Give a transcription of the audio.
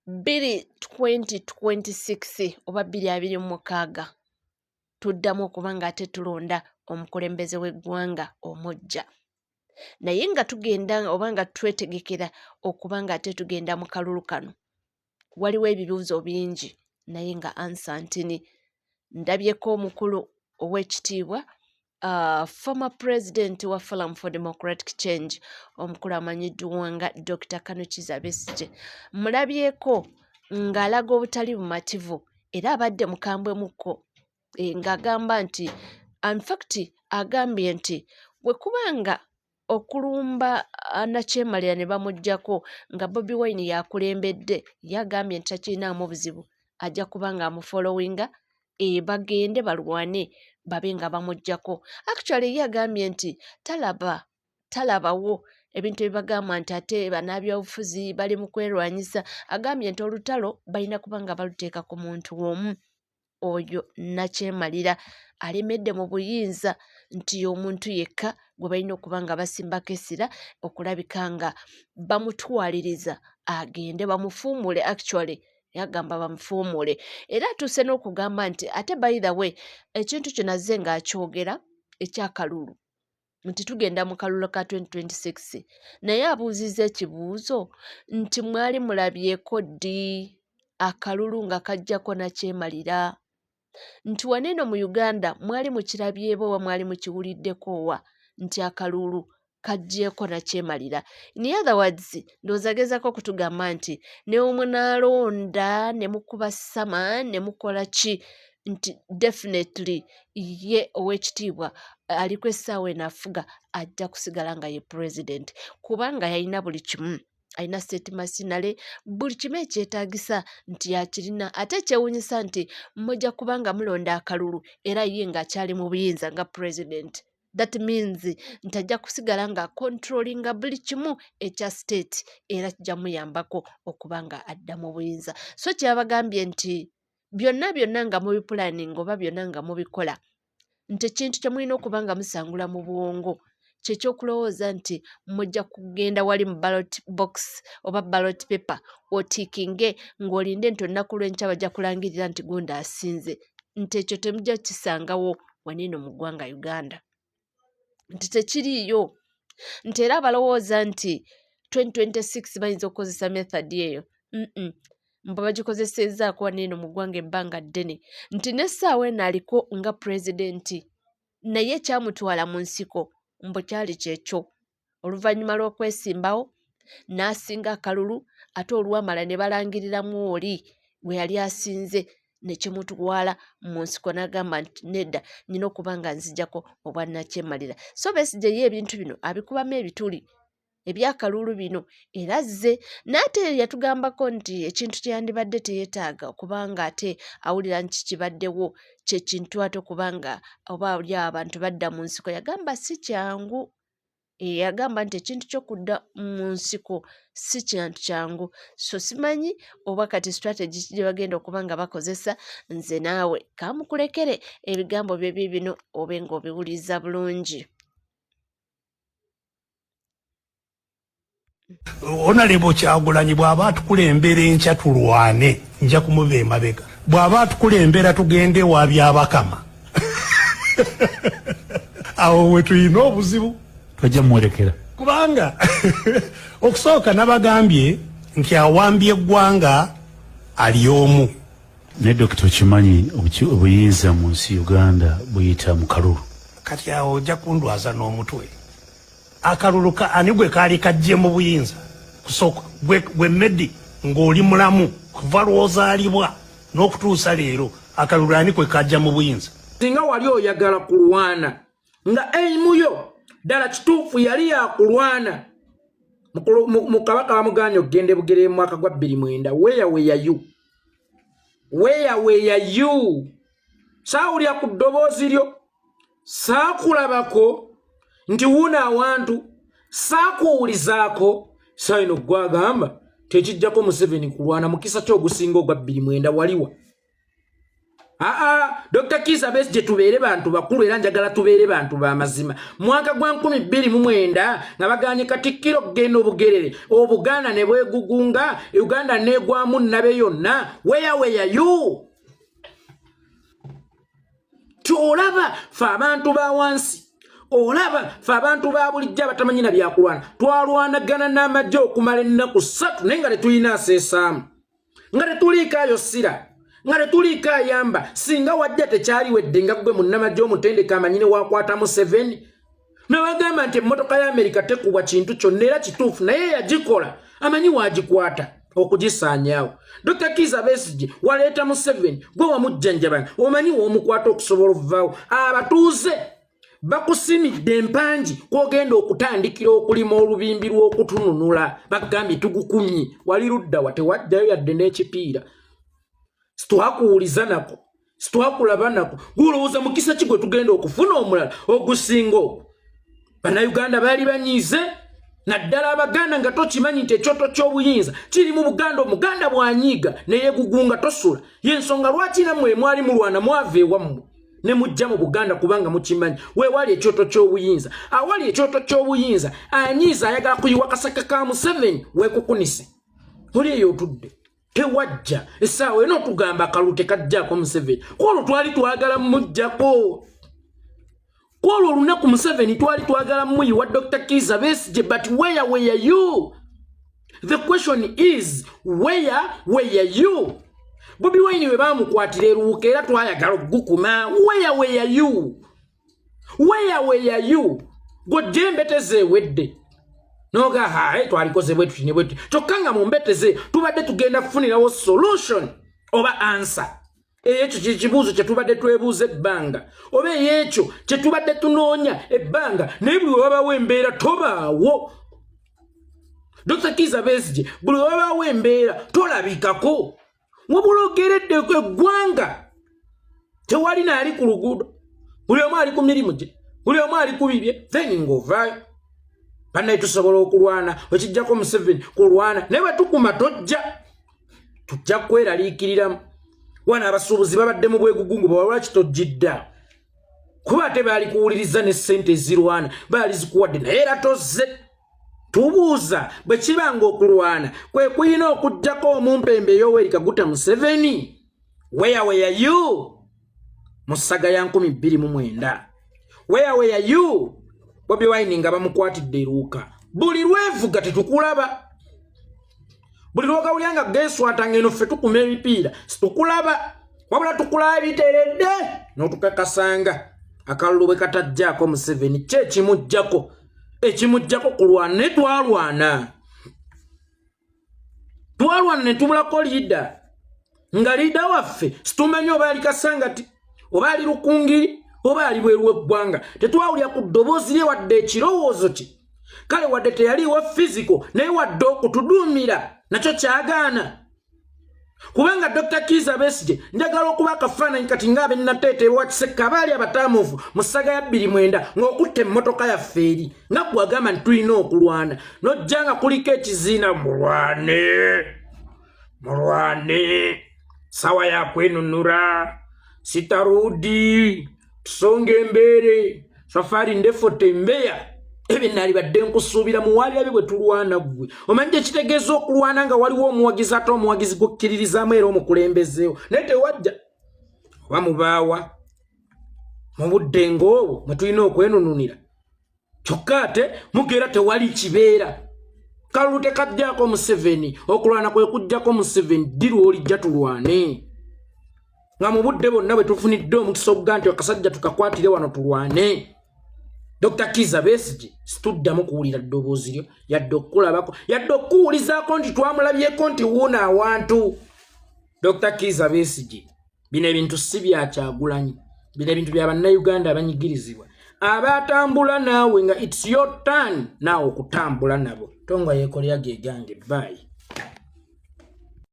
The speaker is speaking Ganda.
2 2026 oba 2026 tuddamu okuba nga ate tulonda omukulembeze w'eggwanga omuggya, naye nga tugenda oba nga twetegekera okuba nga ate tugenda mu kalulu kano, waliwo ebibuuzo bingi naye nga answer ntini. Ndabyeko omukulu ow'ekitiibwa, former president wa Forum for Democratic Change, omukulu amanyiddwa nga Dr Kano Kizza Besigye, mulabyeko ng'alaga obutali bumativu era abadde mukambwe mukko ng'agamba nti, infact agambye nti bwe kubanga okulumba Nakyemalira ne bamuggyako nga Bobi Wine yakulembedde, yagambye nti takirinaamu buzibu, ajja kuba nga amufollowinga, bagende balwane babe nga bamuggyako. Actually ye agambye nti talabawo ebintu ebibagamba nti ate bannabyabufuzi bali mu kwerwanyisa. Agambye nti olutalo balina kuba nga baluteeka ku muntu omu, oyo Nakyemalira alemedde mu buyinza, nti omuntu yekka gwe balina okuba nga basimbako essira okulabika nga bamutwaliriza agende bamufuumule. Actually yagamba bamufuumule, era atuuse n'okugamba nti ate by the way, ekintu kino azze ng'akyogera ekyakalulu nti tugenda mu kalulu ka 2026, naye abuuzizza ekibuuzo nti mwali mulabyeko ddi akalulu nga kajjako Nakyemalira? Nti waneeno mu Uganda mwali mukirabyebo oba mwali mukiwuliddeko owa nti akalulu kaggyeko Nakyemalira? In other words, ndowooza gezaako okutugamba nti ne munaalonda ne mukuba sama ne mukola ki, nti definitely ye ow'ekitiibwa aliko essaawa eno afuga ajja kusigala nga ye president, kubanga yalina buli kimu, alina state machinery, buli kimu ekyetaagisa nti yakirina. Ate ekyewuunyisa nti mujja kuba nga mulonda akalulu era ye ng'akyali mu buyinza nga president. That means nti ajja kusigala nga controllinga buli kimu ekya state, era kijja muyambako okuba nga adda mu buyinza. So kyabagambye nti byonna byonna nga mubiplanninga oba byonna nga mubikola, nti ekintu kye mulina okuba nga musangula mu bwongo kyekyokulowooza nti mujja kugenda wali mu ballot box oba ballot paper otickinge ng'olinde nti olunaku lw'enkya bajja kulangirira nti gundi asinze, nti ekyo temujja kisangawo waneeno mu ggwanga Uganda, nti tekiriiyo, nti era abalowooza nti 2026 bayinza okukozesa method eyo, mbu bagikozesezzaako waneeno mu ggwanga ebbanga ddene, nti n'essaawa eno aliko nga pulezidenti, naye ekyamutwala mu nsiko mbu kyali kyekyo oluvannyuma lw'okwesimbawo n'asinga akalulu, ate olwamala ne balangiriramu oli gwe yali asinze ne kimutwala mu nsiko, n'agamba nti nedda, nina okuba nga nzijako obwannakyemalira. So Besigye ye ebintu bino abikubamu ebituli ebyakalulu bino, era azze n'ate yatugambako nti ekintu kyeyandibadde teyeetaaga kubanga ate awulira nti kibaddewo kyekintu ate okubanga oba oli abantu badda mu nsiko. Yagamba si kyangu, yagamba nti ekintu ky'okudda mu nsiko si kintu kyangu. So simanyi oba kati strategy gye bagenda okuba nga bakozesa. Nze naawe kamukulekere ebigambo bye bibino obe ng'obiwuliriza bulungi. Honorable Kyagulanyi bw'aba atukulembera enkya tulwane, nja kumuba emabega. Bw'aba atukulembera tugende wa Byabakama, awo we tulina obuzibu. Tojja muwerekera. Kubanga okusooka nabagambye nti awambye eggwanga ali omu. Naye Dokita, okimanyi obuyinza mu nsi Uganda buyita mu kalulu? Kati awo ojja kundwaza n'omutwe. Akalulu ka ani gwe kaali kajje mu buyinza? Kusooka gwe Medi ng'oli mulamu kuva lw'ozaalibwa n'okutuusa leero, akalulu ani kwe kajja mu buyinza? Singa wali oyagala kulwana nga aim yo ddala kituufu yali yakulwana mu kabaka bamuganye okugenda ebugere mu mwaka gwa 2009, where were you? Where were you? Saawulira ku ddoboozi lyo, saakulabako nti wuuna awantu, saakuwulizaako. Saino gwagamba tekijjako Museveni kulwana mukisa kyogusinga ogwa 2009 waliwa? Aa, Dr Kiiza Besigye, tubeere bantu bakulu era njagala tubeere bantu ba mazima. Mwaka gwa 2009 nga baganye Katikkiro okugenda Obugerere, Obuganda ne bwegugunga, Uganda negwamu nnabe yonna. Where were you? Kyolaba fe abantu ba wansi, olaba fe abantu ba bulijjo abatamanyi na byakulwana, twalwanagana n'amagye okumala ennaku 3, naye nga tetulina aseesaamu, nga tetuliiko ayosira, nga tetuliiko ayamba. Singa wajja tekyaliwedde nga ggwe munnamagye omutendeka amanyi ne wakwata Museveni. Nabagamba nti emmotoka ya Amerika tekubwa kintu kyonna, era kituufu, naye yagikola amanyi wagikwata okugisaanyaawo. Dr Kiiza Besigye, waleeta Museveni, gwe wamujjanjabanga, omanyi w'omukwata okusobola okuvaawo. Abatuuze bakusimidde empangi kwogenda okutandikira okulima olubimbi lw'okutununula. Bagambye tugukumye, wali luddawa? Tewajjayo yadde n'ekipiira. Situwakuwuliza nako, situwakulaba nako. Gulowooza mukisa ki gwe tugenda okufuna omulala ogusinga ogwo? Bannayuganda baali banyiize, naddala Abaganda, nga tokimanyi nti ekyoto ky'obuyinza kiri mu Buganda. Omuganda bw'anyiiga neyegugunga tosula. Yensonga lwaki nammwe mwali mulwana mwava ewammwe ne mujja mu Buganda, kubanga mukimanyi weewali ekyoto ky'obuyinza. Awali ekyoto ky'obuyinza, anyiiza ayagala kuyiwa kasaka ka Museveni. Weekukunise oli eyo otudde, tewajja. Essaawa eno otugamba akalulu tekajjaako Museveni. Kwolwo twali twagala mujjako, kwolwo olunaku Museveni twali twagala muyiwa Dr Kiiza Besigye, but where were you? The question is, where were you? Bobi Wine we bamukwatira eruwuka, era twayagala okugukuma. Where were you? Where were you? Gojja embeteze ewedde noga hae twalikoze bwe tuti ne bwe tuti, kyokka nga mu mbeteze tubadde tugenda kufunirawo solution oba answer. Ekyo kyekibuuzo kyetubadde twebuuza ebbanga, oba eyekyo kyetubadde tunoonya ebbanga. Naye buli wewabawo embeera tobaawo. Dr Kiiza Besigye, buli wewabawo embeera tolabikako, wabula ogeredde eggwanga. Tewali naali ku luguudo, buli omu ali ku mirimu gye, buli omu ali ku bibye, then ng'ovaayo. Bannaye, tusobola okulwana ekijjako Museveni kulwana, naye bwe tukuma tojja, tujja kweraliikiriramu. Wano abasuubuzi babadde mu bwegugungu bwe, lwaki tojjidda? Kuba ate baali kuwuliriza ne ssente ezirwana baali zikuwadde, naye era tozze. Tubuuza, bwe kiba nga okulwana kwe kuyina okugjako omumpembe Yoweri Kaguta Museveni, where were you mu saga ya 2009? Where were you Bobi Wine nga bamukwatidde eruuka? Buli lwevuga tetukulaba, buli lwogawulya nga geswata ngeno ffe tukuma ebipiira situkulaba, wabula tukulaba biteredde n'otukakasanga akalulu bwe katajjaako Museveni. Ki ekimuggyako? Ekimuggyako kulwana. Naye twalwana, twalwana ne tubulako leader, nga leader waffe situmanyi oba ali Kasangati oba ali Rukungiri oba ali bweru w'eggwanga. Tetwawulira ku ddoboozi lye wadde ekirowoozo kye. Kale wadde teyaliiwo physical, naye wadde okutuduumira nakyo kyagaana, kubanga Dr Kiiza Besigye, njagala okuba akafaananyi kati ng'abennateeta ewakisekka abaali abataamuufu mu saga ya 2009, ng'okutta emmotoka yaffe eri nga gwagamba nti tulina okulwana, n'ojja nga kuliko ekiziina, "Mulwane, mulwane, sawa ya kwenunura, sitarudi, tusonge embeere, safari ndefu tembea." Ebyo naalibadde nkusuubira muwalirabe bwe tulwana. Ggwe omanyi kyekitegeeza okulwana nga waliwo omuwagizi, ate omuwagizi gukkiririzaamu era omukulembezeewo, naye tewajja. Oba mubaawa mu budde ng'obwo mwe tulina okwenununira, kyokka ate mugeera tewali kibeera. Kalulu tekajjaako Museveni, okulwana kwe kujjako Museveni. Ddi lw'olijja tulwane, nga mu budde bwonna bwe tufunidde omukisa okuga nti akasajja tukakwatire wano tulwane? Dr Kiiza Besigye, situddamu kuwulira ddoboozi lyo, yadde okukulabako, yadde okukuwulizaako nti twamulabyeko nti wuuna awantu. Dr Kiiza Besigye, bino ebintu si byakyagulanyi, bino ebintu bya Bannayuganda abanyigirizibwa abatambula naawe, nga it's your turn naawe okutambula nabo. Tongwa yeekolera gegange. Bye.